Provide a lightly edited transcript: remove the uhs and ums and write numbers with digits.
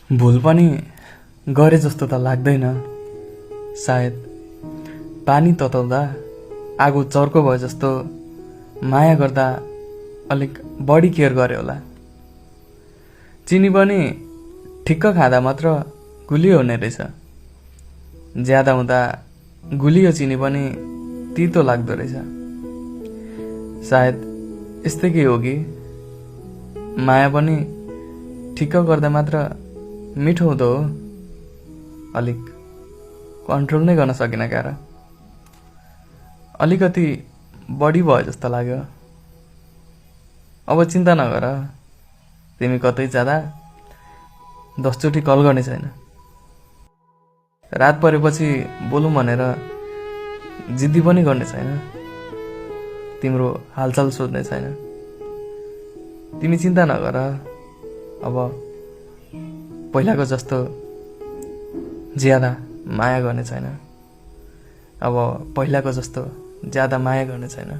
भुल पनि गरे जस्तो त लाग्दैन। सायद पानी तताउँदा आगो चर्को भए जस्तो माया गर्दा अलिक बढी केयर गरे होला। चिनी पनि ठिक्क खाँदा मात्र गुलियो हुने रहेछ। ज्यादा हुँदा गुलियो चिनी पनि तितो लाग्दो रहेछ। सायद यस्तै के हो कि माया पनि ठिक्क गर्दा मात्र मिठो हुँदो हो। अलिक कन्ट्रोल नै गर्न सकिन क्यार। अलिकति बढी भयो जस्तो लाग्यो। अब चिन्ता नगर, तिमी कतै जाँदा 10 चोटि कल गर्ने छैन। रात परेपछि बोलौँ भनेर जिद्दी पनि गर्ने छैन। तिम्रो हालचाल सोध्ने छैन। तिमी चिन्ता नगर। अब पहिलाको जस्तो ज्यादा माया गर्ने छैन। अब पहिलाको जस्तो ज्यादा माया गर्ने छैन।